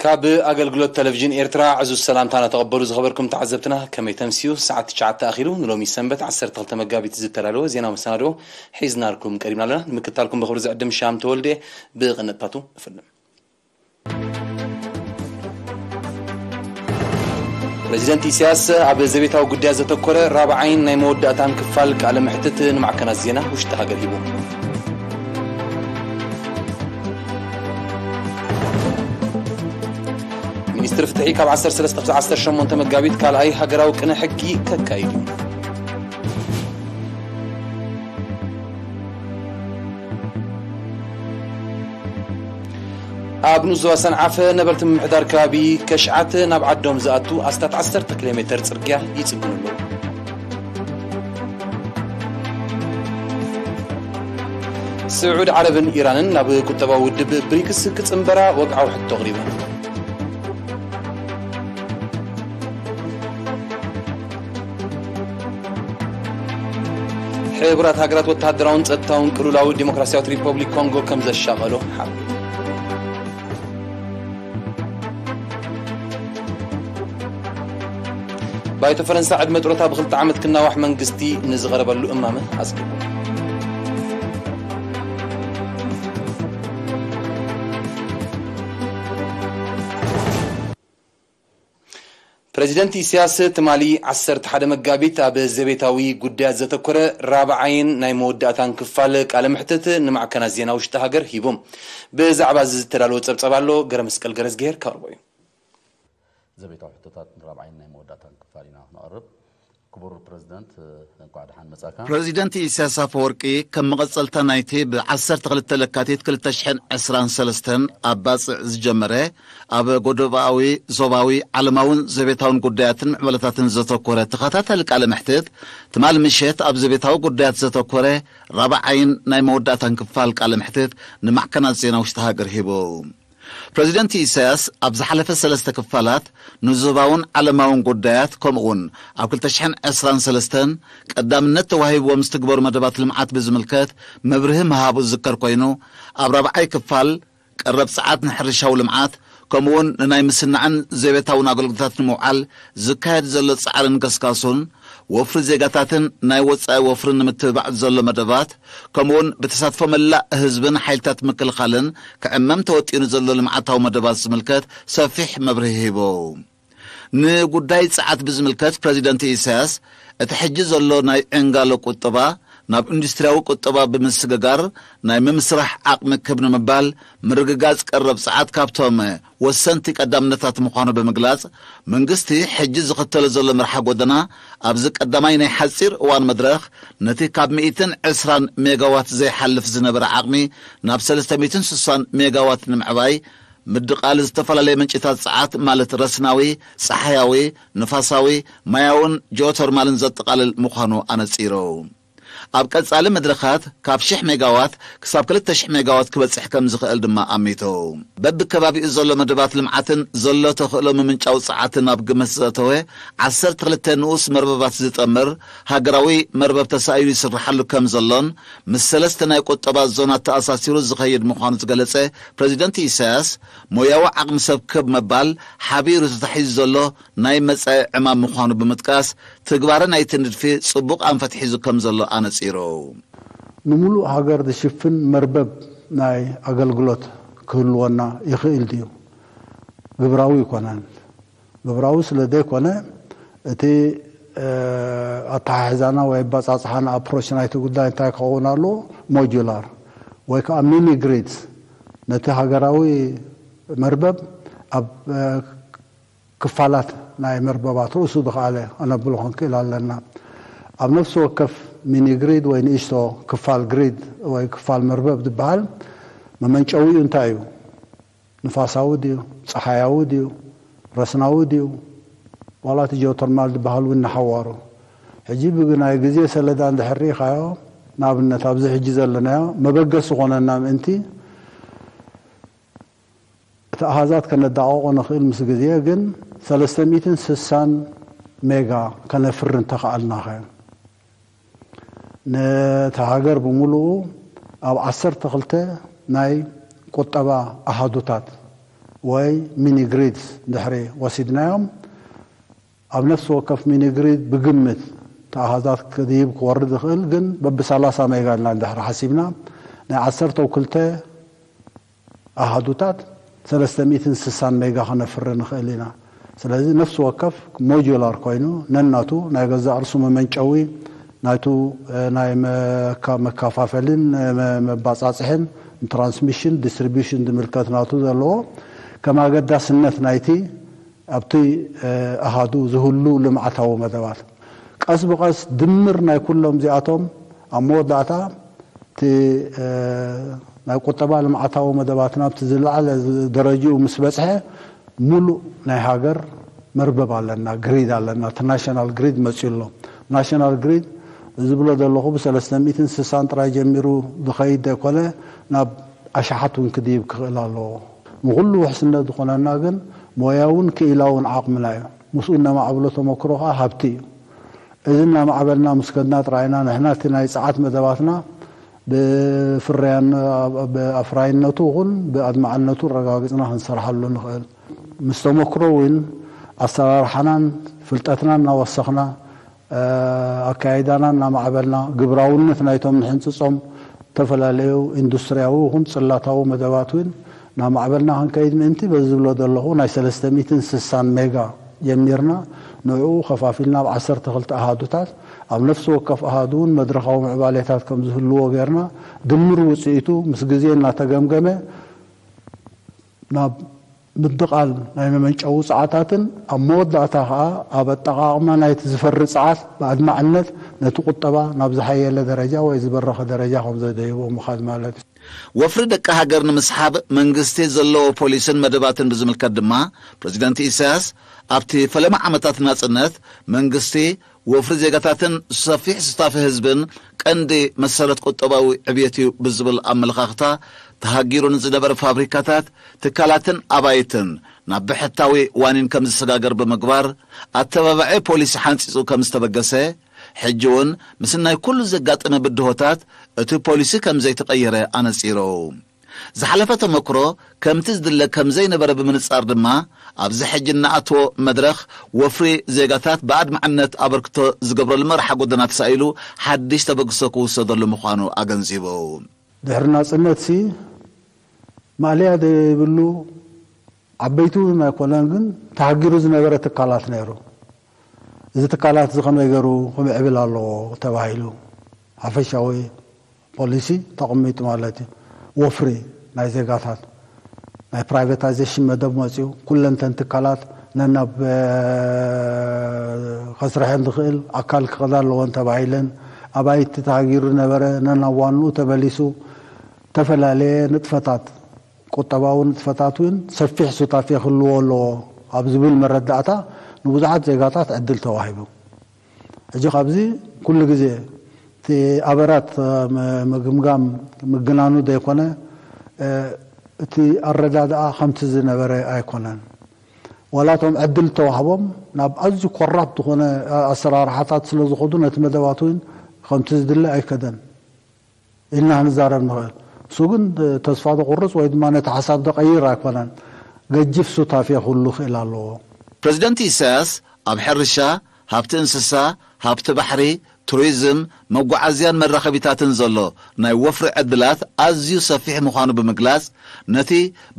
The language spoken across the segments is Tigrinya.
ካብ ኣገልግሎት ቴሌቪዥን ኤርትራ ዕዙዝ ሰላምታና ተቐበሉ። ዝኸበርኩም ተዓዘብትና፣ ከመይ ተምስዩ? ሰዓት ትሽዓተ ኣኺሉ። ንሎሚ ሰንበት ዓሰርተ ክልተ መጋቢት ዝተዳለወ ዜናዊ መሰናድኦ ሒዝናልኩም ቀሪብና ኣለና። ንምክትታልኩም ብኽብሪ ዝዕድም ሻም ተወልደ። ብቕንጥታቱ እፍልም። ፕረዚደንት ኢሳያስ ኣብ ዘቤታዊ ጉዳያት ዘተኮረ ራብዓይን ናይ መወዳእታን ክፋል ቃለ መሕትት ንማዕከናት ዜና ውሽጢ ሃገር ሂቡ። ሚኒስትሪ ፍትሒ ካብ ዓሰርተ ሰለስተ ክሳብ ዓሰርተ ሸሞንተ መጋቢት ካልኣይ ሃገራዊ ቅነ ሕጊ ከካይድ እዩ። ኣብ ንዞባ ሰንዓፈ ነበርቲ ምምሕዳር ከባቢ ከሽዓት ናብ ዓዶም ዝኣቱ ኣስታት ዓሰርተ ኪሎ ሜተር ጽርግያ ይጽግኑ ኣለዉ። ስዑድ ዓረብን ኢራንን ናብ ቁጠባዊ ውድብ ብሪክስ ክጽንበራ ወግዓዊ ሕቶ ኣቕሪበን። ሕቡራት ሃገራት ወተሃደራውን ጸጥታውን ቅልውላው ዲሞክራሲያዊት ሪፐብሊክ ኮንጎ ከም ዘሻቐሎ ሓቢሩ። ባይቶ ፈረንሳ ዕድመ ጡረታ ብኽልተ ዓመት ክናዋሕ መንግስቲ ንዝቐረበሉ እማመ ኣጽዲቑ። ፕረዚደንት ኢሳያስ ትማሊ ዓሰርተ ሓደ መጋቢት ኣብ ዘቤታዊ ጉዳያት ዘተኮረ ራብዓይን ናይ መወዳእታን ክፋል ቃለ መሕትት ንማዕከናት ዜና ውሽጢ ሃገር ሂቡ። ብዛዕባ እዚ ዝተዳለወ ጸብጻብ ኣሎ፣ ገረ መስቀል ገረዝግሄር ከቕርቦ እዩ። ዘቤታዊ ሕቶታት ንራብዓይን ናይ መወዳእታን ክፋል ኢና ክነቕርብ። ክቡር ፕረዚደንት፣ እንኳዕ ደሓን መጻካ። ፕረዚደንት ኢሳያስ ኣፈወርቂ፣ ከም መቐጸልታ ናይቲ ብ ዓሰርተ ክልተ ለካቲት ክልተ ሽሕን ዕስራን ሰለስተን ኣብ ባጽዕ ዝጀመረ ኣብ ጎደባዊ፣ ዞባዊ፣ ዓለማውን ዘቤታውን ጉዳያትን ምዕባለታትን ዘተኮረ ተኸታታሊ ቃለ መሕትት፣ ትማሊ ምሸት ኣብ ዘቤታዊ ጉዳያት ዘተኮረ ራብዓይን ናይ መወዳእታን ክፋል ቃለ መሕትት ንማዕከናት ዜና ውሽጢ ሃገር ሂቡ። ፕረዚደንት ኢሳያስ ኣብ ዝሓለፈ ሰለስተ ክፋላት ንዞባውን ዓለማውን ጉዳያት፣ ከምኡ'ውን ኣብ ክልተ ሽሕን ዕስራን ሰለስተን ቀዳምነት ተዋሂብዎም ዝትግበሩ መደባት ልምዓት ብዝምልከት መብርሂ ምሃቡ ዝዝከር ኮይኑ፣ ኣብ ራብዓይ ክፋል ቀረብ ጸዓት ንሕርሻዊ ልምዓት፣ ከምኡ'ውን ንናይ ምስናዕን ዘቤታውን ኣገልግሎታት ንምውዓል ዝካየድ ዘሎ ጻዕርን ገስጋሱን፣ ወፍሪ ዜጋታትን ናይ ወጻኢ ወፍርን ንምትብባዕ ዘሎ መደባት፣ ከምኡ'ውን ብተሳትፎ መላእ ህዝብን ሓይልታት ምክልኻልን ክዕመም ተወጢኑ ዘሎ ልምዓታዊ መደባት ዝምልከት ሰፊሕ መብርሂ ሂቡ። ንጉዳይ ጸዓት ብዝምልከት ፕረዚደንት ኢሳያስ፣ እቲ ሕጂ ዘሎ ናይ ዕንጋሎ ቁጠባ ናብ ኢንዱስትሪያዊ ቁጠባ ብምስግጋር ናይ ምምስራሕ ዓቕሚ ክብ ንምባል ምርግጋጽ ቀረብ ጸዓት ካብቶም ወሰንቲ ቀዳምነታት ምዃኑ ብምግላጽ፣ መንግስቲ ሕጂ ዝኽተሎ ዘሎ መርሓ ጎደና ኣብዚ ቀዳማይ ናይ ሓጺር እዋን መድረኽ ነቲ ካብ ሚእትን ዕስራን ሜጋዋት ዘይሓልፍ ዝነበረ ዓቕሚ ናብ ሰለስተ ሚእትን ስሳን ሜጋዋት ንምዕባይ ምድቓል ዝተፈላለየ ምንጭታት ጸዓት ማለት ረስናዊ፣ ጸሓያዊ፣ ንፋሳዊ፣ ማያውን ጂኦተርማልን ዘጠቓልል ምዃኑ ኣነጺሩ። ኣብ ቀጻሊ መድረኻት ካብ ሽሕ ሜጋዋት ክሳብ ክልተ ሽሕ ሜጋዋት ክበጽሕ ከም ዝኽእል ድማ ኣሚቱ። በብከባቢኡ ዘሎ መደባት ልምዓትን ዘሎ ተኽእሎ ምምንጫው ጸዓትን ኣብ ግምት ዘእተወ ዓሰርተ ክልተ ንኡስ መርበባት ዝጠምር ሃገራዊ መርበብ ተሳኢሉ ይስርሓሉ ከም ዘሎን ምስ ሰለስተ ናይ ቁጠባ ዞናት ተኣሳሲሩ ዝኸይድ ምዃኑ ዝገለጸ ፕረዚደንት ኢሳያስ፣ ሞያዊ ዓቕሚ ሰብ ክብ ምባል ሓቢሩ ተታሒዙ ዘሎ ናይ መጻኢ ዕማም ምዃኑ ብምጥቃስ፣ ትግባረ ናይቲ ንድፊ ጽቡቕ ኣንፈት ሒዙ ከም ዘሎ ኣነጺሩ። ንምሉእ ሃገር ዝሽፍን መርበብ ናይ ኣገልግሎት ክህልወና ይኽእል ድዩ? ግብራዊ ኣይኮነን። ግብራዊ ስለ ዘይኮነ፣ እቲ፣ እ፣ ኣተሓሕዛና ወይ ኣባጻጽሓና፣ ኣፕሮች ናይቲ ጉዳይ እንታይ ክኸውን ኣለዎ? ሞጁላር ወይ ከዓ ሚኒ ግሪድስ፣ ነቲ ሃገራዊ መርበብ ኣብ፣ እ፣ ክፋላት ናይ መርበባት ርእሱ ዝኸኣለ ከነብሎ ክንክእል ኣለና። ኣብ ነፍሲ ወከፍ ሚኒ ግሪድ ወይ ንእሽቶ ክፋል ግሪድ ወይ ክፋል መርበብ ዝበሃል መመንጨዊኡ እንታይ እዩ? ንፋሳዊ ድዩ? ጸሓያዊ ድዩ? ረስናዊ ድዩ? ዋላ እቲ ጂኦተርማል ዝበሃል እውን ንሓዋሩ። ሕጂ ብናይ ግዜ ሰሌዳ እንድሕር ርኢኻዮ፣ ንኣብነት ኣብዚ ሕጂ ዘለናዮ መበገሲ ዝኾነና ምእንቲ፣ እቲ ኣሃዛት ከነዳቐቆ ንኽእል ምስ ግዜ፣ ግን ሰለስተ ሚእትን ስሳን ሜጋ ከነፍሪ እንተኸኣልናኸ፣ ነታ ሃገር ብምሉኡ ኣብ ዓሰርተ ክልተ ናይ ቁጠባ ኣሃዱታት ወይ ሚኒ ግሪድስ ድሕሪ ወሲድናዮም፣ ኣብ ነፍሲ ወከፍ ሚኒ ግሪድ ብግምት እቲ ኣሃዛት ክድይብ ክወርድ ይኽእል፣ ግን በቢ ሰላሳ ሜጋ ኢልና እንድሕር ሓሲብና፣ ናይ ዓሰርተ ክልተ ኣሃዱታት ሰለስተ ሚእትን ስሳን ሜጋ ከነፍሪ ንኽእል ኢና። ስለዚ ነፍሲ ወከፍ ሞጁላር ኮይኑ ነናቱ ናይ ገዛእ ርእሱ መመንጨዊ ናይቱ፣ እ፣ ናይ መካ-፣ መካፋፈልን፣ እ፣ መ-፣ መባጻጽሕን፣ ትራንስሚሽን ዲስትሪቢዩሽን ዝምልከት ናቱ ዘለዎ፣ ከም ኣገዳስነት ናይቲ ኣብቲ፣ እ፣ ኣሃዱ ዝህሉ ልምዓታዊ መደባት፣ ቀስ ብቐስ ድምር ናይ ኩሎም እዚኣቶም ኣብ መወዳእታ እቲ፣ እ፣ ናይ ቁጠባ ልምዓታዊ መደባትና ኣብቲ ዝለዓለ ደረጅኡ ምስ በጽሐ፣ ሙሉእ ናይ ሃገር መርበብ ኣለና፣ ግሪድ ኣለና። እቲ ናሽናል ግሪድ መጺኡ ኣሎ። ናሽናል ግሪድ ዝብሎ ዘለኹ ብሰለስተ ሚእትን ስሳን ጥራይ ጀሚሩ ዝኸይድ ዘይኮነ፣ ናብ ኣሽሓት እውን ክድይብ ክኽእል ኣለዎ። ንኹሉ ውሕስነት ዝኾነና ግን ሞያውን ክኢላውን ዓቕምና እዩ። ምስኡ እነማዕብሎ ተመክሮ ከኣ ሃብቲ እዩ። እዚ እናማዕበልና ምስ ከድና ጥራይና ንሕና እቲ ናይ ጸዓት መደባትና ብፍርያን-፣ ብኣፍራይነቱ ይኹን ብኣድማዕነቱ ረጋግጽና ክንሰርሓሉ ንኽእል። ምስ ተመክሮ እውን ኣሰራርሓናን ፍልጠትናን እናወሰኽና፣ እ፣ ኣካያይዳና እናማዕበልና፣ ግብራውነት ናይቶም ንሕንጽጾም ዝተፈላለዩ ኢንዱስትርያዊ ይኹን ጽላታዊ መደባት እውን እናማዕበልና ክንከይድ ምእንቲ፣ በዚ ዝብሎ ዘለኹ ናይ ሰለስተ ሚእትን ስሳን ሜጋ ጀሚርና፣ ንዕኡ ከፋፊልና ኣብ ዓሰርተ ክልተ ኣሃዱታት፣ ኣብ ነፍሲ ወከፍ ኣሃዱ እውን መድረኻዊ ምዕባሌታት ከም ዝህልዎ ጌርና፣ ድምር ውጽኢቱ ምስ ግዜ እናተገምገመ ናብ ምድቓል ናይ መመንጨዊ ጸዓታትን ኣብ መወዳእታ ከኣ ኣብ ኣጠቓቕማ ናይቲ ዝፈሪ ጸዓት ብኣድማዕነት ነቲ ቁጠባ ናብ ዝሓየለ ደረጃ ወይ ዝበረኸ ደረጃ ከም ዘደይቦ ምኻድ ማለት እዩ። ወፍሪ ደቂ ሃገር ንምስሓብ መንግስቲ ዘለዎ ፖሊስን መደባትን ብዝምልከት ድማ፣ ፕረዚደንት ኢሳያስ ኣብቲ ፈለማ ዓመታት ናጽነት መንግስቲ ወፍሪ ዜጋታትን ሰፊሕ ስታፊ ህዝብን ቀንዲ መሰረት ቁጠባዊ ዕብየት እዩ ብዝብል ኣመለኻኽታ፣ ተሃጊሩ ንዝነበረ ፋብሪካታት፣ ትካላትን ኣባይትን ናብ ብሕታዊ ዋኒን ከም ዝሰጋገር ብምግባር፣ ኣተባባዒ ፖሊሲ ሓንጺጹ ከም ዝተበገሰ፣ ሕጂ እውን ምስ ናይ ኩሉ ዘጋጠመ ብድሆታት እቲ ፖሊሲ ከም ዘይተቐየረ ኣነጺሩ። ዝሓለፈ ተመክሮ ከምቲ ዝድለ ከም ዘይነበረ ብምንጻር ድማ፣ ኣብዚ ሕጂ እናኣተዎ መድረኽ ወፍሪ ዜጋታት ብኣድማዕነት ኣበርክቶ ዝገብረሉ መርሓ ጎደና ተሳኢሉ ሓድሽ ተበግሶ ክውሰደሉ ምዃኑ ኣገንዚቡ። ድሕሪ ናጽነትሲ ማእለያ ዘይብሉ ዓበይቲ እውን ኣይኮነን፣ ግን ተሃጊሩ ዝነበረ ትካላት ነይሩ። እዚ ትካላት እዚ ከመይ ገይሩ ክምዕብል ኣለዎ ተባሂሉ ሓፈሻዊ ፖሊሲ ተቐሚጡ ማለት እዩ። ወፍሪ ናይ ዜጋታት ናይ ፕራይቬታይዜሽን መደብ መፅዩ፣ ኩለንተን ትካላት ነናብ፣ እ፣ ከስርሐን ዝኽእል ኣካል ክኸዳ ኣለዎን ተባሂለን፣ ኣባይቲ ተሃጊሩ ነበረ ነናብ ዋንኡ ተመሊሱ፣ ዝተፈላለየ ንጥፈታት፣ ቁጠባዊ ንጥፈታት እውን ሰፊሕ ሱታፌ ክህልዎ ኣለዎ ኣብ ዝብል መረዳእታ ንብዙሓት ዜጋታት ዕድል ተዋሂቡ። ሕጂ ካብዚ ኩሉ ግዜ እቲ ኣበራት፣ እ፣ ም-፣ ምግምጋም ምግናኑ ዘይኮነ፣ እ፣ እቲ ኣረዳድኣ ከምቲ ዝነበረ ኣይኮነን። ዋላ እቶም ዕድል ተዋህቦም ናብ ኣዝዩ ኮራፕት ዝኾነ፣ እ፣ ኣሰራርሓታት ስለ ዝኸዱ ነቲ መደባት እውን ከምቲ ዝድለ ኣይከደን ኢልና ክንዛረብ ንኽእል። እሱ ግን ተስፋ ዘቑርጽ ወይ ድማ ነቲ ሓሳብ ዘቐይር ኣይኮነን። ገጅፍ ሱታፌ ክህሉ ክእል ኣለዎ። ፕረዚደንት ኢሳያስ ኣብ ሕርሻ፣ ሃብቲ እንስሳ፣ ሃብቲ ባሕሪ፣ ቱሪዝም፣ መጓዓዝያን መራኸቢታትን ዘሎ ናይ ወፍሪ ዕድላት ኣዝዩ ሰፊሕ ምዃኑ ብምግላጽ፣ ነቲ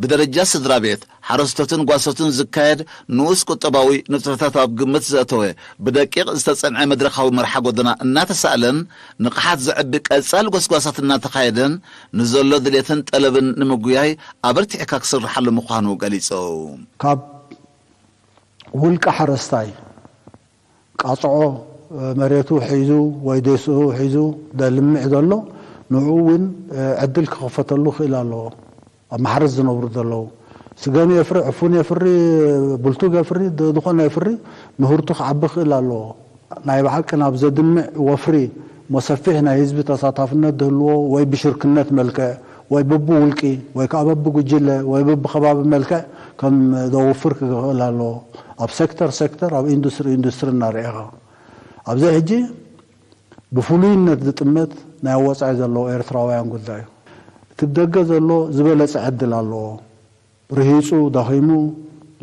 ብደረጃ ስድራ ቤት፣ ሓረስቶትን ጓሶትን ዝካየድ ንኡስ ቁጠባዊ ንጥፈታት ኣብ ግምት ዘእተወ ብደቂቕ ዝተጸንዐ መድረኻዊ መርሓ ጎደና እናተሳእለን ንቕሓት ዘዕቢ ቀጻሊ ጎስጓሳት እናተኻየደን ንዘሎ ድሌትን ጠለብን ንምጉያይ ኣበርቲዕካ ክስርሓሉ ምዃኑ ገሊጹ። ካብ ውልቀ ሓረስታይ ቃጽዖ መሬቱ ሒዙ ወይ ዴስኡ ሒዙ ዘልምዕ ዘሎ፣ ንዕኡ እውን ዕድል ክኽፈተሉ ክእል ኣለዎ። ኣብ ማሕረስ ዝነብሩ ዘለዉ፣ ስገም የፍሪ፣ ዕፉን የፍሪ፣ ብልቱግ የፍሪ፣ ድ-፣ ዝኾነ የፍሪ፣ ምህርቱ ክዓቢ ክእል ኣለዎ። ናይ ብሓቂ ናብ ዘድምዕ ወፍሪ፣ ሞ ሰፊሕ ናይ ህዝቢ ተሳታፍነት ዝህልዎ ወይ ብሽርክነት መልክዕ ወይ ብብውልቂ ወይ ከዓ በብጉጅለ ወይ በብከባቢ መልክዕ ከም ዘውፍር ክኽእል ኣለዎ። ኣብ ሴክተር ሴክተር፣ ኣብ ኢንዱስትሪ ኢንዱስትሪ እናርኤኻ ኣብዚ ሕጂ ብፍሉይነት ዝጥመት ናይ ወፃኢ ዘለዉ ኤርትራውያን ጉዳይ እዩ። እቲ ብደገ ዘሎ ዝበለፀ ዕድል ኣለዎ። ርሂፁ ደኺሙ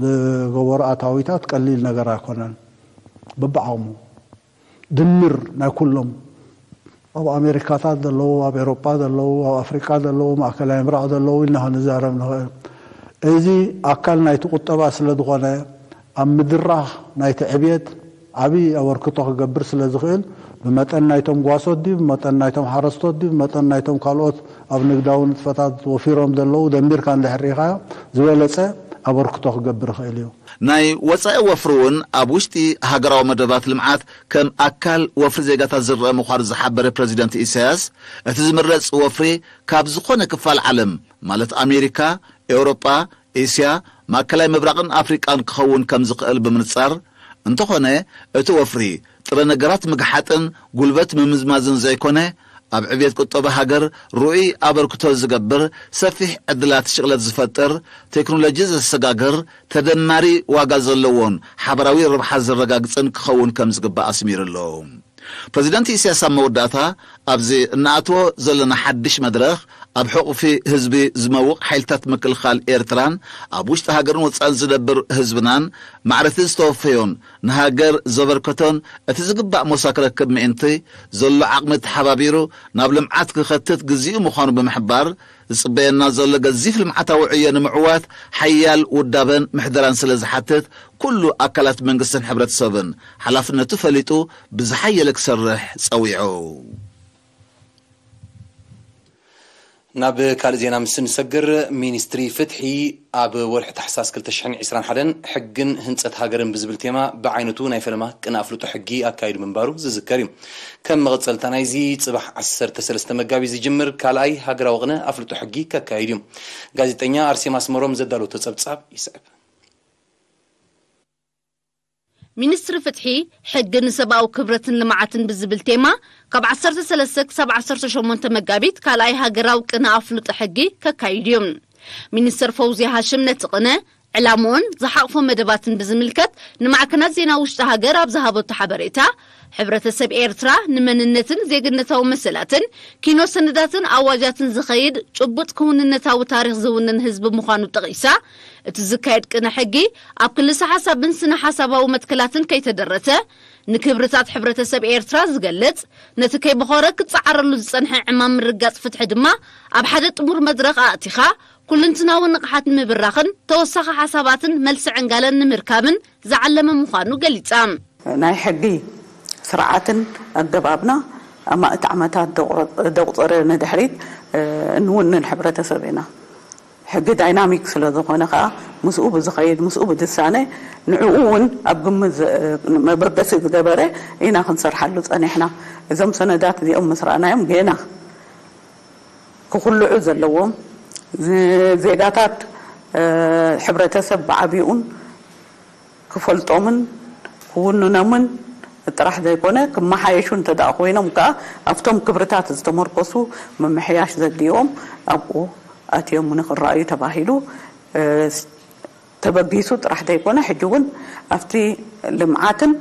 ዝገበሮ ኣታዊታት ቀሊል ነገር ኣይኮነን። በብዓቕሙ ድምር ናይ ኩሎም ኣብ ኣሜሪካታት ዘለዉ፣ ኣብ ኤሮጳ ዘለዉ፣ ኣብ ኣፍሪቃ ዘለዉ፣ ማእከላይ ምብራቕ ዘለዉ ኢልና ክንዛረብ ንኽእል። እዚ ኣካል ናይቲ ቁጠባ ስለ ዝኾነ ኣብ ምድራኽ ናይቲ ዕብየት ዓብዪ ኣበርክቶ ክገብር ስለ ዝኽእል ብመጠን ናይቶም ጓሶት ድዩ፣ ብመጠን ናይቶም ሓረስቶት ድዩ፣ ብመጠን ናይቶም ካልኦት ኣብ ንግዳዊ ንጥፈታት ወፊሮም ዘለዉ ደሚርካ እንድሕር ርኢኻዮ ዝበለፀ ኣበርክቶ ክገብር ይኽእል እዩ። ናይ ወፃኢ ወፍሪ እውን ኣብ ውሽጢ ሃገራዊ መደባት ልምዓት ከም ኣካል ወፍሪ ዜጋታት ዝረአ ምዃኑ ዝሓበረ ፕረዚደንት ኢሳያስ፣ እቲ ዝምረፅ ወፍሪ ካብ ዝኾነ ክፋል ዓለም ማለት ኣሜሪካ፣ ኤውሮጳ፣ ኤስያ፣ ማእከላይ ምብራቕን ኣፍሪቃን ክኸውን ከም ዝኽእል ብምንጻር፣ እንተኾነ እቲ ወፍሪ ጥረ ነገራት ምግሓጥን ጉልበት ምምዝማዝን ዘይኮነ፣ ኣብ ዕብየት ቁጠባ ሃገር ርኡይ ኣበርክቶ ዝገብር፣ ሰፊሕ ዕድላት ሽቕለት ዝፈጥር፣ ቴክኖሎጂ ዘሰጋግር፣ ተደማሪ ዋጋ ዘለዎን ሓበራዊ ረብሓ ዘረጋግጽን ክኸውን ከም ዝግባእ ኣስሚሩ ኣሎ። ፕረዚደንት ኢሳያስ ኣብ መወዳእታ፣ ኣብዚ እንኣትዎ ዘለና ሓድሽ መድረኽ፣ ኣብ ሕቑፊ ህዝቢ ዝመውቕ ሓይልታት ምክልኻል ኤርትራን ኣብ ውሽጢ ሃገርን ወጻእን ዝነብር ህዝብናን ማዕረቲ ዝተወፈዮን ንሃገር ዘበርከቶን እቲ ዝግባእ ሞሳ ክረክብ ምእንቲ ዘሎ ዓቕሚ ተሓባቢሩ ናብ ልምዓት ክኸትት ግዚኡ ምዃኑ ብምሕባር፣ ዝጽበየና ዘሎ ገዚፍ ልምዓታዊ ዕዮ ንምዕዋት ሓያል ውዳበን ምሕደራን ስለ ዝሓትት፣ ኩሉ ኣካላት መንግስትን ሕብረተሰብን ሓላፍነቱ ፈሊጡ ብዝሓየለ ክሰርሕ ጸዊዑ። ናብ ካልእ ዜና ምስ እንሰግር፣ ሚኒስትሪ ፍትሒ ኣብ ወርሒ ታሕሳስ ክልተ ሽሕን ዕስራን ሓደን ሕግን ህንጸት ሃገርን ብዝብል ቴማ ብዓይነቱ ናይ ፈለማ ቅነ ኣፍልጦ ሕጊ ኣካይዱ ምንባሩ ዝዝከር እዩ። ከም መቐጸልታ ናይዚ፣ ጽባሕ ዓሰርተ ሰለስተ መጋቢት ዝጅምር ካልኣይ ሃገራዊ ቅነ ኣፍልጦ ሕጊ ከካይድ እዩ። ጋዜጠኛ ኣርሴማ ኣስመሮም ዘዳለወቶ ጸብጻብ ይስዕብ። ሚኒስትሪ ፍትሒ፣ ሕጊ ንሰብኣዊ ክብረትን ልምዓትን ብዝብል ቴማ ካብ ዓሰርተ ሰለስተ ክሳብ ዓሰርተ ሸሞንተ መጋቢት ካልኣይ ሃገራዊ ቅነ ኣፍልጦ ሕጊ ከካይድ እዩ። ሚኒስተር ፈውዝያ ሃሽም ነቲ ቅነ፣ ዕላምኡን ዝሓቕፎ መደባትን ብዝምልከት ንማዕከናት ዜና ውሽጢ ሃገር ኣብ ዝሃበቶ ሓበሬታ፣ ሕብረተሰብ ኤርትራ ንመንነትን ዜግነታዊ መሰላትን ኪኖ ሰነዳትን ኣዋጃትን ዝኸይድ ጭቡጥ ክውንነታዊ ታሪኽ ዝውንን ህዝቢ ምዃኑ ጠቒሳ፣ እቲ ዝካየድ ቅነ ሕጊ ኣብ ክልሰ ሓሳብን ስነ ሓሳባዊ መትከላትን ከይተደረተ፣ ንክብርታት ሕብረተሰብ ኤርትራ ዝገልጽ፣ ነቲ ከይበኾረ ክጸዓረሉ ዝጸንሐ ዕማም ምርጋጽ ፍትሒ ድማ ኣብ ሓደ ጥሙር መድረኽ ኣእቲኻ፣ ኩልንትናዊ ንቕሓት ንምብራኽን ተወሳኺ ሓሳባትን መልሲ ዕንጋለን ንምርካብን ዝዓለመ ምዃኑ ገሊጻ። ናይ ሕጊ ስርዓትን ኣገባብና ኣማእት ዓመታት ደቑረ-፣ ደቑጸረ ንድሕሪት፣ እ፣ እንውንን ሕብረተሰብ ኢና። ሕጊ ዳይናሚክ ስለ ዝኾነ ከኣ ምስኡ ብዝኸይድ፣ ምስኡ ብዝሳነ፣ ንዕኡ እውን ኣብ ግምት ዘ-፣ መበገሲ ዝገበረ ኢና ክንሰርሓሉ ጸኒሕና። እዞም ሰነዳት እዚኦም ምስ ረኣናዮም ጌና ክኹልዑ ዘለዎም፣ ዝ-፣ ዜጋታት፣ እ፣ ሕብረተሰብ ብዓቢኡን ክፈልጦምን ክውንኖምን ጥራሕ ዘይኮነ፣ ክመሓየሹ እንተ ደኣ ኮይኖም ከኣ፣ ኣብቶም ክብርታት ዝተመርኮሱ ምምሕያሽ ዘድልዮም ኣብኡ ኣትዮም ንኽረኣዩ ተባሂሉ፣ እ፣ ተበጊሱ ጥራሕ ዘይኮነ፣ ሕጂ እውን ኣብቲ ልምዓትን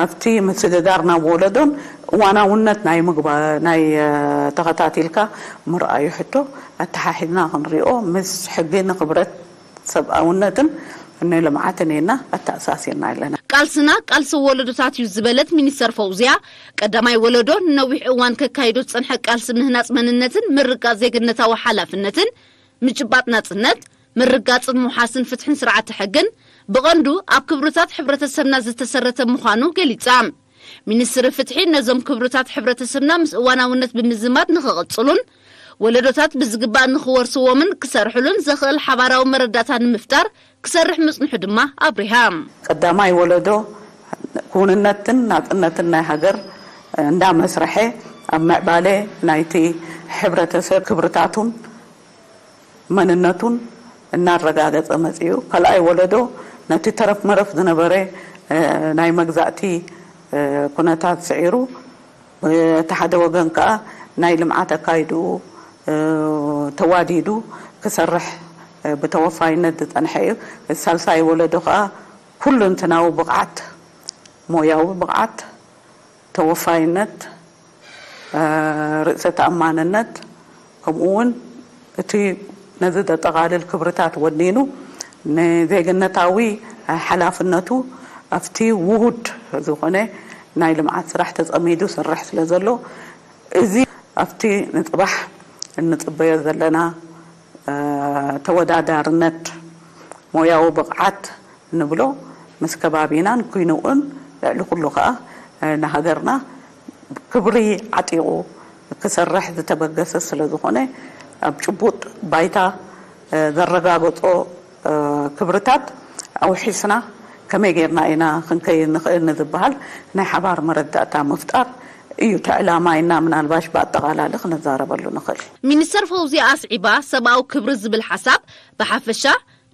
ኣብቲ ምስግጋር ናብ ወለዶን እዋናውነት ናይ ምግባ-፣ ናይ፣ እ፣ ተኸታቲልካ ምርኣዩ ሕቶ ኣተሓሒዝና ክንሪኦ፣ ምስ ሕጊ ንክብረት ሰብኣውነትን ንልምዓትን ኢና ኣተኣሳሲርና ኣለና። ቃልስና ቃልሲ ወለዶታት እዩ ዝበለት ሚኒስተር ፈውዝያ፣ ቀዳማይ ወለዶ ንነዊሕ እዋን ከካይዶ ዝጸንሐ ቃልሲ ምህናጽ መንነትን ምርቃጽ ዜግነታዊ ሓላፍነትን፣ ምጭባጥ ናጽነት፣ ምርጋጽን ምውሓስን ፍትሕን ስርዓተ ሕግን ብቐንዱ ኣብ ክብርታት ሕብረተሰብና ዝተሰረተ ምዃኑ ገሊጻ። ሚኒስትሪ ፍትሒ ነዞም ክብርታት ሕብረተሰብና ምስ እዋናውነት ብምዝማድ ንኽቕጽሉን ወለዶታት ብዝግባእ ንኽወርስዎምን ክሰርሕሉን ዘኽእል ሓባራዊ መረዳእታ ንምፍጣር ክሰርሕ ምጽንሑ ድማ ኣብሪሃ። ቀዳማይ ወለዶ ክውንነትን ናጽነትን ናይ ሃገር እንዳመስርሐ ኣብ ምዕባለ ናይቲ ሕብረተሰብ ክብርታቱን መንነቱን እናረጋገጸ መጺኡ፣ ካልኣይ ወለዶ ነቲ ተረፍ መረፍ ዝነበረ፣ እ፣ ናይ መግዛእቲ፣ እ፣ ኩነታት ስዒሩ፣ እቲ ሓደ ወገን ከኣ ናይ ልምዓት ኣካይድኡ፣ ተዋዲዱ ክሰርሕ ብተወፋይነት ዝጸንሐ እዩ። ሳልሳይ ወለዶ ከኣ ኩሉንትናዊ ብቕዓት፣ ሞያዊ ብቕዓት፣ ተወፋይነት፣ ርእሰ ተኣማንነት፣ ከምኡ እውን እቲ ነዚ ዘጠቓልል ክብርታት ወኒኑ ንዜግነታዊ ሓላፍነቱ ኣብቲ ውሁድ ዝኾነ ናይ ልምዓት ስራሕ ተጸሚዱ ዝሰርሕ ስለ ዘሎ፣ እዚ ኣብቲ ንጽባሕ እንጽበዮ ዘለና ተወዳዳርነት፣ ሞያዊ ብቕዓት ንብሎ ምስ ከባቢናን ኩይንኡን፣ ልዕሊ ኩሉ ከኣ ንሃገርና ክብሪ ዓጢቑ ክሰርሕ ዝተበገሰ ስለ ዝኾነ፣ ኣብ ጭቡጥ ባይታ ዘረጋገጾ ክብርታት ኣውሒስና ከመይ ጌርና ኢና ክንከይድ ንኽእል ንዝበሃል ናይ ሓባር መረዳእታ ምፍጣር እዩ እቲ ዕላማ ኢልና ምናልባሽ ብኣጠቓላሊ ክነዛረበሉ ንኽእል። ሚኒስተር ፈውዝያ ኣስዒባ፣ ሰብኣዊ ክብሪ ዝብል ሓሳብ ብሓፈሻ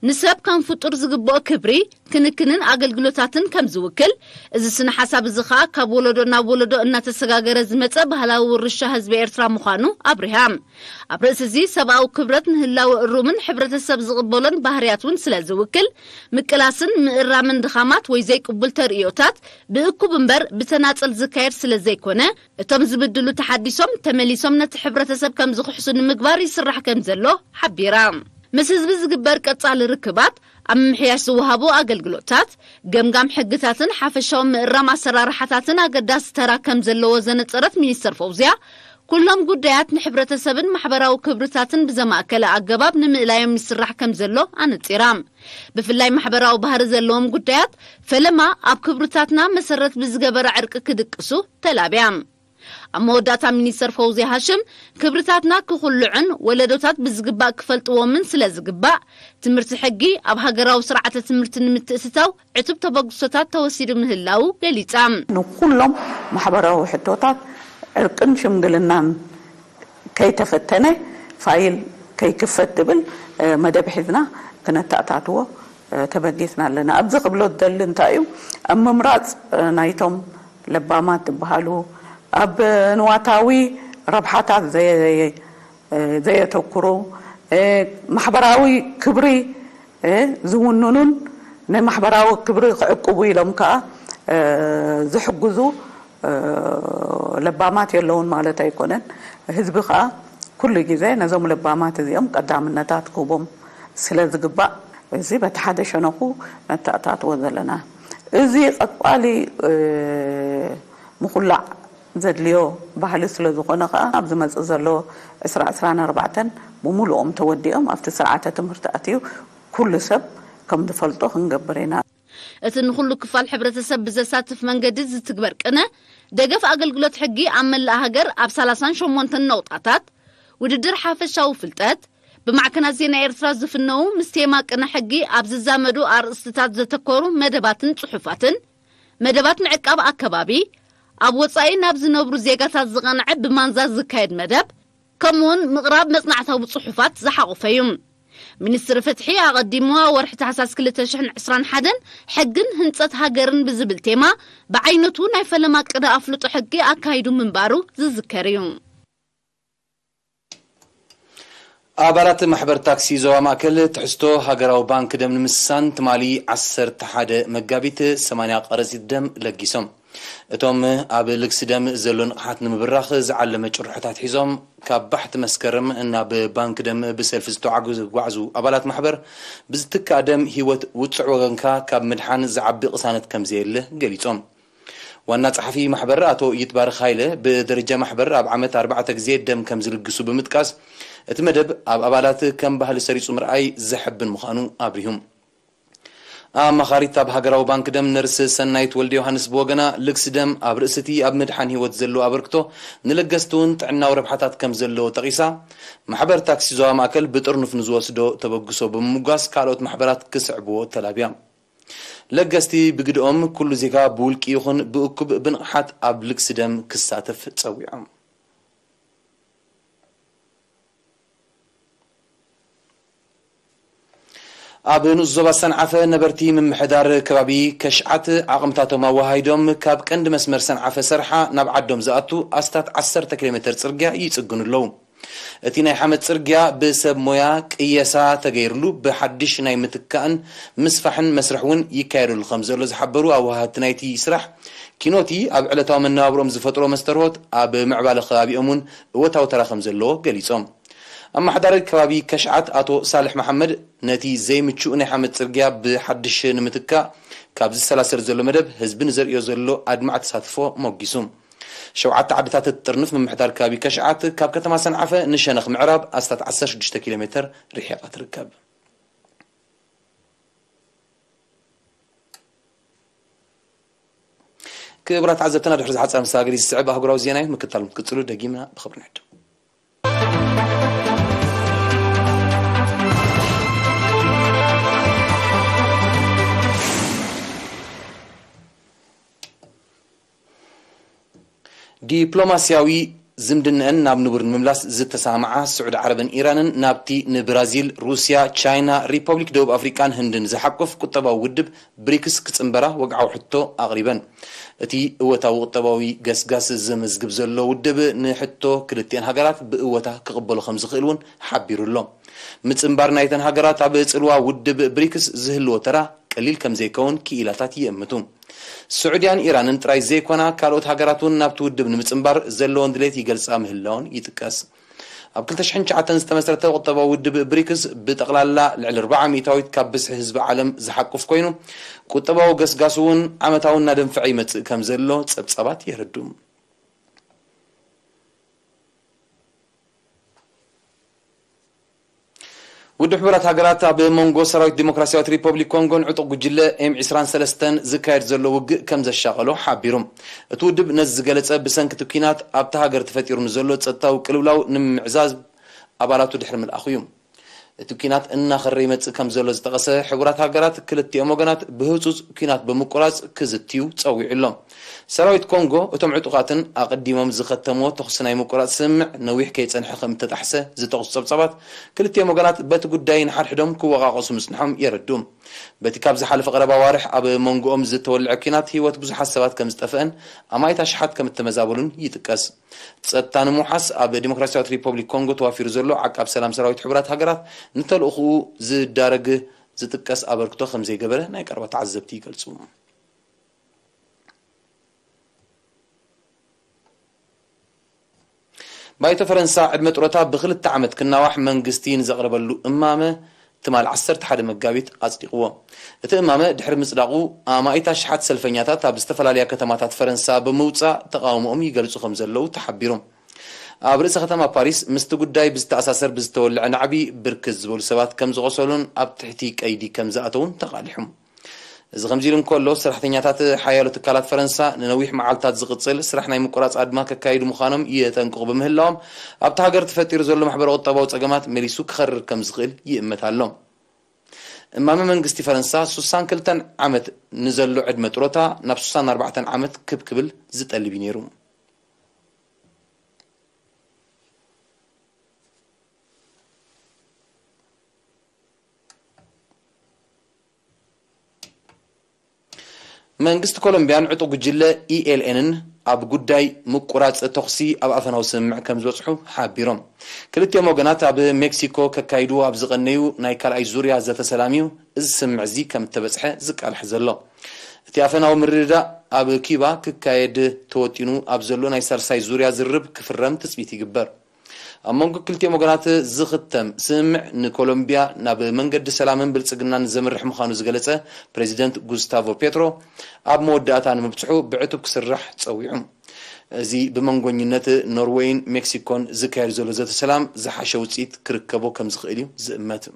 ንሰብ ከም ፍጡር ዝግብኦ ክብሪ፣ ክንክንን ኣገልግሎታትን ከም ዝውክል፣ እዚ ስነ ሓሳብ እዚ ኸኣ ካብ ወለዶ ናብ ወለዶ እናተሰጋገረ ዝመጸ ባህላዊ ውርሻ ህዝቢ ኤርትራ ምዃኑ ኣብሪሃ። ኣብ ርእሲ እዚ ሰብኣዊ ክብረት ንህላወ እሩምን ሕብረተሰብ ዝቕበሎን ባህርያት እውን ስለ ዝውክል፣ ምቅላስን ምእራምን ድኻማት ወይ ዘይቅቡል ተርእዮታት ብእኩብ እምበር ብተናጸል ዝካየድ ስለ ዘይኮነ፣ እቶም ዝብድሉ ተሓዲሶም ተመሊሶም ነቲ ሕብረተሰብ ከም ዝኽሕሱ ንምግባር ይስራሕ ከም ዘሎ ሓቢራ። ምስ ህዝቢ ዝግበር ቀጻሊ ርክባት፣ ኣብ ምምሕያሽ ዝወሃቡ ኣገልግሎታት፣ ገምጋም ሕግታትን ሓፈሻዊ ምእራም ኣሰራርሓታትን ኣገዳሲ ተራ ከም ዘለዎ ዘነጸረት ሚኒስተር ፈውዝያ፣ ኩሎም ጉዳያት ንሕብረተሰብን ማሕበራዊ ክብርታትን ብዘማእከለ ኣገባብ ንምእላዮም ይስራሕ ከም ዘሎ ኣነጺራ። ብፍላይ ማሕበራዊ ባህሪ ዘለዎም ጉዳያት ፈለማ ኣብ ክብርታትና መሰረት ብዝገበረ ዕርቂ ክድቅሱ ተላብያ። ኣብ መወዳእታ ሚኒስተር ፈውዝያ ሃሽም፣ ክብርታትና ክኹልዑን ወለዶታት ብዝግባእ ክፈልጥዎምን ስለ ዝግባእ፣ ትምህርቲ ሕጊ ኣብ ሃገራዊ ስርዓተ ትምህርቲ ንምትእትታው ዕቱብ ተበግሶታት ተወሲዱ ምህላዉ ገሊጻ። ንኩሎም ማሕበራዊ ሕቶታት ዕርቅን ሽምግልናን ከይተፈተነ ፋይል ከይክፈት ዝብል መደብ ሒዝና ክነተኣታትዎ ተበጊስና ኣለና። ኣብዚ ክብሎ ዝደሊ እንታይ እዩ፣ ኣብ ምምራጽ ናይቶም ለባማት ዝበሃሉ፣ ኣብ ንዋታዊ ረብሓታት ዘየተኩሩ፣ ማሕበራዊ ክብሪ ዝውንኑን ንማሕበራዊ ክብሪ ክዕቅቡ ኢሎም ከኣ ዝሕግዙ ለባማት የለውን ማለት ኣይኮነን። ህዝቢ ከኣ ኩሉ ግዜ ነዞም ለባማት እዚኦም ቀዳምነታት ክህቦም ስለ ዝግባእ፣ እዚ በቲ ሓደ ሸነኹ ነተኣታትዎ ዘለና። እዚ ቀጻሊ ምኹላዕ ዘድልዮ ባህሊ ስለ ዝኾነ ከኣ፣ ኣብ ዝመጽእ ዘሎ ዕስራ ዕስራን ኣርባዕተን ብምሉኦም ተወዲኦም ኣብቲ ስርዓተ ትምህርቲ ኣትዩ ኩሉ ሰብ ከም ዝፈልጦ ክንገብር ኢና። እቲ ንኹሉ ክፋል ሕብረተሰብ ብዘሳትፍ መንገዲ ዝትግበር ቅነ ደገፍ ኣገልግሎት ሕጊ ኣብ መላእ ሃገር ኣብ ሰላሳን ሸሞንተን ነቑጣታት፣ ውድድር ሓፈሻዊ ፍልጠት፣ ብማዕከናት ዜና ኤርትራ ዝፍነዉ ምስ ቴማ ቅነ ሕጊ ኣብ ዝዛመዱ ኣርእስትታት ዘተኮሩ መደባትን ጽሑፋትን፣ መደባት ምዕቃብ ኣከባቢ፣ ኣብ ወጻኢ ናብ ዝነብሩ ዜጋታት ዝቐንዐ ብማንዛ ዝካየድ መደብ፣ ከምኡውን ምቕራብ መጽናዕታዊ ጽሑፋት ዝሓቖፈ እዩ። ሚኒስትሪ ፍትሒ ኣቐዲሙ ኣብ ወርሒ ታሕሳስ ክልተ ሽሕን ዕስራን ሓደን ሕግን ህንጸት ሃገርን ብዝብል ቴማ ብዓይነቱ ናይ ፈለማ ቅነ ኣፍልጦ ሕጊ ኣካይዱ ምንባሩ ዝዝከር እዩ። ኣባላት ማሕበር ታክሲ ዞባ ማእከል ትሕዝቶ ሃገራዊ ባንክ ደም ንምስሳን ትማሊ ዓሰርተ ሓደ መጋቢት ሰማንያ ቀረጺት ደም ለጊሶም። እቶም ኣብ ልግሲ ደም ዘሎ ንቕሓት ንምብራኽ ዝዓለመ ጭርሖታት ሒዞም ካብ ባሕቲ መስከረም ናብ ባንክ ደም ብሰልፊ ዝተጓዕዙ ኣባላት ማሕበር ብዝትካእ ደም ህይወት ውጹዕ ወገንካ ካብ ምድሓን ዝዓቢ ቅሳነት ከም ዘየለ ገሊጾም። ዋና ጸሓፊ ማሕበር ኣቶ ይትባረክ ሃይለ ብደረጃ ማሕበር ኣብ ዓመት ኣርባዕተ ግዜ ደም ከም ዝልግሱ ብምጥቃስ እቲ መደብ ኣብ ኣባላት ከም ባህሊ ሰሪጹ ምርኣይ ዘሐብን ምዃኑ ኣብሪሁ። ኣማኻሪት ኣብ ሃገራዊ ባንክ ደም ነርስ ሰናይት ወልደ ዮሃንስ ብወገና ልግሲ ደም ኣብ ርእሲ እቲ ኣብ ምድሓን ህይወት ዘለዎ ኣበርክቶ ንለገስቲ እውን ጥዕናዊ ረብሓታት ከም ዘለዎ ጠቒሳ ማሕበር ታክሲ ዞባ ማእከል ብጥርኑፍ ንዝወስዶ ተበግሶ ብምምጓስ ካልኦት ማሕበራት ክስዕብዎ ተላብያ። ለገስቲ ብግድኦም ኩሉ ዜጋ ብውልቂ ይኹን ብእኩብ ብንቕሓት ኣብ ልግሲ ደም ክሳተፍ ጸዊዖም። ኣብ ንኡስ ዞባ ሰንዓፈ ነበርቲ ምምሕዳር ከባቢ ከሽዓት ዓቕምታቶም ኣወሃሂዶም ካብ ቀንዲ መስመር ሰንዓፈ ሰርሓ ናብ ዓዶም ዝኣቱ ኣስታት ዓሰርተ ኪሎ ሜተር ጽርግያ ይጽግኑ ኣለዉ። እቲ ናይ ሓመድ ጽርግያ ብሰብ ሞያ ቅየሳ ተገይርሉ ብሓድሽ ናይ ምትካእን ምስፋሕን መስርሕ እውን ይካየደሉ ከም ዘሎ ዝሓበሩ ኣወሃህቲ ናይቲ ስራሕ፣ ኪኖቲ ኣብ ዕለታዊ መነባብሮም ዝፈጥሮ መስተርሆት ኣብ ምዕባለ ከባቢኦም እውን እወታዊ ተራ ከም ዘለዎ ገሊጾም። ኣመሓዳሪ ከባቢ ከሽዓት ኣቶ ሳልሕ መሓመድ ነቲ ዘይምቹእ ናይ ሓመድ ጽርግያ ብሓድሽ ንምትካእ ካብ ዝሰላሰል ዘሎ መደብ ህዝቢ ንዘርእዮ ዘሎ ኣድማዕ ተሳትፎ ሞጊሱ። ሸውዓተ ዓድታት እትጥርንፍ ምምሕዳር ከባቢ ከሽዓት ካብ ከተማ ሰንዓፈ ንሸነኽ ምዕራብ ኣስታት ዓሰርተ ሽዱሽተ ኪሎ ሜትር ርሒቓ ትርከብ። ክቡራት ተዓዘብትና፣ ድሕሪ ዝሓጸረ መሰጋገሪ ዝስዕብ ኣህጉራዊ ዜና እዩ። ምክትታል ክትቅጽሉ ደጊምና ብኽብሪ ንዕድም። ዲፕሎማስያዊ ዝምድነአን ናብ ንቡር ንምምላስ ዝተሰማምዓ ስዑዲ ዓረብን ኢራንን ናብቲ ንብራዚል፣ ሩስያ፣ ቻይና፣ ሪፐብሊክ ደቡብ ኣፍሪቃን ህንድን ዝሓቁፍ ቁጠባዊ ውድብ ብሪክስ ክጽንበራ ወግዓዊ ሕቶ ኣቕሪበን። እቲ እወታዊ ቁጠባዊ ገስጋስ ዘመዝግብ ዘሎ ውድብ ንሕቶ ክልቲአን ሃገራት ብእወታ ክቕበሎ ከም ዝኽእል እውን ሓቢሩ ኣሎ። ምጽንባር ናይተን ሃገራት ኣብ ጽልዋ ውድብ ብሪክስ ዝህልዎ ተራ ቀሊል ከም ዘይከውን ክኢላታት ይእምቱ። ስዑድያን ኢራንን ጥራይ ዘይኮና፣ ካልኦት ሃገራት እውን ናብቲ ውድብ ንምጽንባር ዘለወን ድሌት ይገልጻ ምህላወን ይጥቀስ። ኣብ ክልተ ሽሕን ትሽዓተን ዝተመስረተ ቁጠባዊ ውድብ ብሪክስ ብጠቕላላ ልዕሊ ኣርብዓ ሚእታዊት ካብ ብዝሒ ህዝቢ ዓለም ዝሓቁፍ ኮይኑ፣ ቁጠባዊ ገስጋሱ እውን ዓመታዊ እናደንፈዐ ይመጽእ ከም ዘሎ ጸብጻባት የረድኡ። ውድብ ሕቡራት ሃገራት ኣብ መንጎ ሰራዊት ዲሞክራሲያዊት ሪፐብሊክ ኮንጎን ዕጡቕ ጉጅለ ኤም ዕስራን ሰለስተን ዝካየድ ዘሎ ውግእ ከም ዘሻቐሎ ሓቢሩ። እቲ ውድብ ነዚ ዝገለጸ ብሰንኪ እቲ ኲናት ኣብታ ሃገር ተፈጢሩ ንዘሎ ጸጥታዊ ቅልውላው ንምምዕዛዝ ኣባላቱ ድሕሪ ምልኣኹ እዩ። እቲ ኲናት እናኸረ ይመጽእ ከም ዘሎ ዝጠቐሰ ሕቡራት ሃገራት፣ ክልቲኦም ወገናት ብህጹጽ ኲናት ብምቁራጽ ክዝትዩ ጸዊዑ ኣሎ። ሰራዊት ኮንጎ እቶም ዕጡቓትን ኣቐዲሞም ዝኸተምዎ ተኹሲ ናይ ምቁራጽ ስምምዕ ነዊሕ ከይጸንሐ ከም እተጣሕሰ ዝጠቕሱ ጸብጻባት፣ ክልቲኦም ወገናት በቲ ጉዳይ ንሓድሕዶም ክወቓቐሱ ምጽንሖም የረድኡ። በቲ ካብ ዝሓለፈ ቀረባ ኣዋርሕ ኣብ መንጎኦም ዝተወልዐ ኲናት ህይወት ብዙሓት ሰባት ከም ዝጠፍአን ኣማኢት ኣሽሓት ከም እተመዛበሉን ይጥቀስ። ጸጥታ ንምውሓስ ኣብ ዲሞክራሲያዊት ሪፐብሊክ ኮንጎ ተዋፊሩ ዘሎ ዓቃብ ሰላም ሰራዊት ሕቡራት ሃገራት ንተልእኾኡ ዝዳረግ ዝጥቀስ ኣበርክቶ ከም ዘይገበረ ናይ ቀረባ ተዓዘብቲ ይገልጹ። ባይቶ ፈረንሳ ዕድመ ጥሮታ ብክልተ ዓመት ክናዋሕ መንግስቲ ንዘቕረበሉ እማመ ትማል ዓሰርተ ሓደ መጋቢት ኣጽዲቕዎ። እቲ እማመ ድሕሪ ምጽዳቑ፣ ኣማኢት ኣሽሓት ሰልፈኛታት ኣብ ዝተፈላለያ ከተማታት ፈረንሳ ብምውጻእ ተቓውሞኦም ይገልጹ ከም ዘለዉ ተሓቢሩ። ኣብ ርእሰ ከተማ ፓሪስ ምስቲ ጉዳይ ብዝተኣሳሰር ብዝተወልዐ ናዕቢ ብርክት ዝበሉ ሰባት ከም ዝቖሰሉን ኣብ ትሕቲ ቀይዲ ከም ዝኣተዉን ተቓሊሑ። እዚ ከምዚ ኢሉ እንከሎ፣ ሰራሕተኛታት ሓያሎ ትካላት ፈረንሳ ንነዊሕ መዓልታት ዝቕጽል ስራሕ ናይ ምቁራጽ ኣድማ ከካይዱ ምዃኖም የጠንቅቑ ብምህላዎም፣ ኣብታ ሃገር ተፈጢሩ ዘሎ ማሕበረ ቁጠባዊ ጸገማት መሊሱ ክኸርር ከም ዝኽእል ይእመት ኣሎ። እማመ መንግስቲ ፈረንሳ ሱሳን ክልተን ዓመት ንዘሎ ዕድመ ጥሮታ ናብ ሱሳን ኣርባዕተን ዓመት ክብ ክብል ዝጠልብ እዩ ነይሩ። መንግስቲ ኮሎምቢያን ዕጡቕ ጉጅለ ኢ ኤል ኤንን ኣብ ጉዳይ ምቁራጽ ተኹሲ ኣብ ኣፈናዊ ስምምዕ ከም ዝበጽሑ ሓቢሮም። ክልቲኦም ወገናት ኣብ ሜክሲኮ ከካይድዎ ኣብ ዝቐነዩ ናይ ካልኣይ ዙርያ ዘተ ሰላም እዩ እዚ ስምምዕ እዚ ከም እተበጽሐ ዝቃላሕ ዘሎ። እቲ ኣፈናዊ ምርድዳእ ኣብ ኪባ ክካየድ ተወጢኑ ኣብ ዘሎ ናይ ሳልሳይ ዙርያ ዝርርብ ክፍረም ትጽቢት ይግበር። ኣብ መንጎ ክልቲኦም ወገናት ዝኽተም ስምምዕ ንኮሎምቢያ ናብ መንገዲ ሰላምን ብልጽግናን ዘምርሕ ምዃኑ ዝገለጸ ፕሬዚደንት ጉስታቮ ፔትሮ፣ ኣብ መወዳእታ ንምብጽሑ ብዕቱብ ክስራሕ ጸዊዑ። እዚ ብመንጎኝነት ኖርዌይን ሜክሲኮን ዝካየድ ዘሎ ዘተ ሰላም ዝሓሸ ውጽኢት ክርከቦ ከም ዝኽእል እዩ ዝእመት።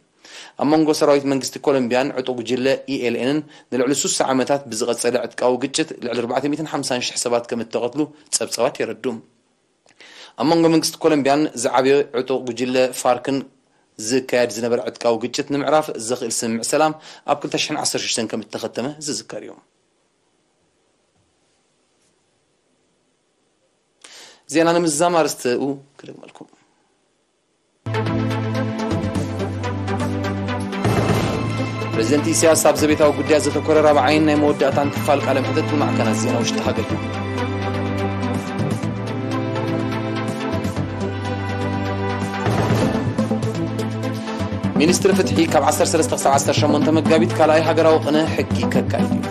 ኣብ መንጎ ሰራዊት መንግስቲ ኮሎምቢያን ዕጡቕ ጉጅለ ኢ ኤል ኤንን ንልዕሊ ሱሳ ዓመታት ብዝቐጸለ ዕጥቃዊ ግጭት ልዕሊ ኣርባዕተ ሚእትን ሓምሳን ሽሕ ሰባት ከም እተቐትሉ ጸብጻባት የረድኡ። ኣብ መንጎ መንግስቲ ኮሎምቢያን ዝዓበየ ዕጡቕ ጉጅለ ፋርክን ዝካየድ ዝነበረ ዕጥቃዊ ግጭት ንምዕራፍ ዘኽእል ስምምዕ ሰላም ኣብ ክልተ ሽሕን ዓሰርተ ሽዱሽተን ከም እተኸተመ ዝዝከር እዩ። ዜና ንምዝዛም ኣርእስትኡ ክደግመልኩም። ፕሬዚደንት ኢሳያስ ኣብ ዘቤታዊ ጉዳያት ዘተኮረ ራብዓይን ናይ መወዳእታን ክፋል ቃለ መሕትት ንማዕከናት ዜና ውሽጢ ሃገር ሂቡ። ሚኒስትሪ ፍትሒ ካብ ዓሰርተ ሰለስተ ክሳብ ዓሰርተ ሸሞንተ መጋቢት ካልኣይ ሃገራዊ ቅነ ሕጊ ከካይድ እዩ።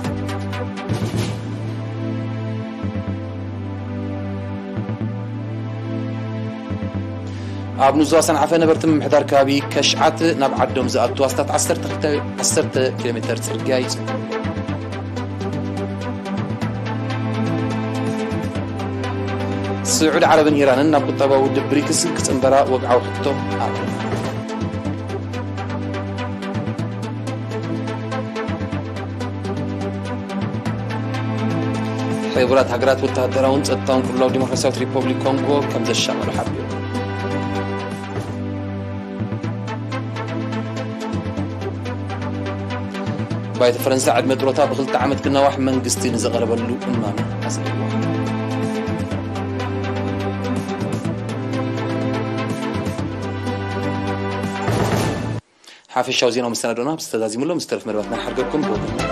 ኣብ ኑዝዋ ሰንዓፈ ነበርቲ ምምሕዳር ከባቢ ከሽዓት ናብ ዓዶም ዝኣቱ ኣስታት ዓሰርተ ኪሎ ሜተር ጽርግያ ይጽጉ። ስዑድ ዓረብን ኢራንን ናብ ቁጠባዊ ውድብ ብሪክስ ክጽንበራ ወግዓዊ ሕቶ ኣቕሪቡ። ሕቡራት ሃገራት ወተሃደራውን ጸጥታውን ቅልውላው ዲሞክራሲያዊት ሪፖብሊክ ኮንጎ ከም ዘሻቐሉ ሓቢሩ። ባይቶ ፈረንሳ ዕድመ ጥሮታ ብክልተ ዓመት ክናዋሕ መንግስቲ ንዘቐረበሉ እማመ ኣጽዲቕዎ። ሓፈሻዊ ዜናዊ መሰናዶና ብዝተዛዚሙሎም ዝተረፍ መደባትና ሓርገኩም ብወገንና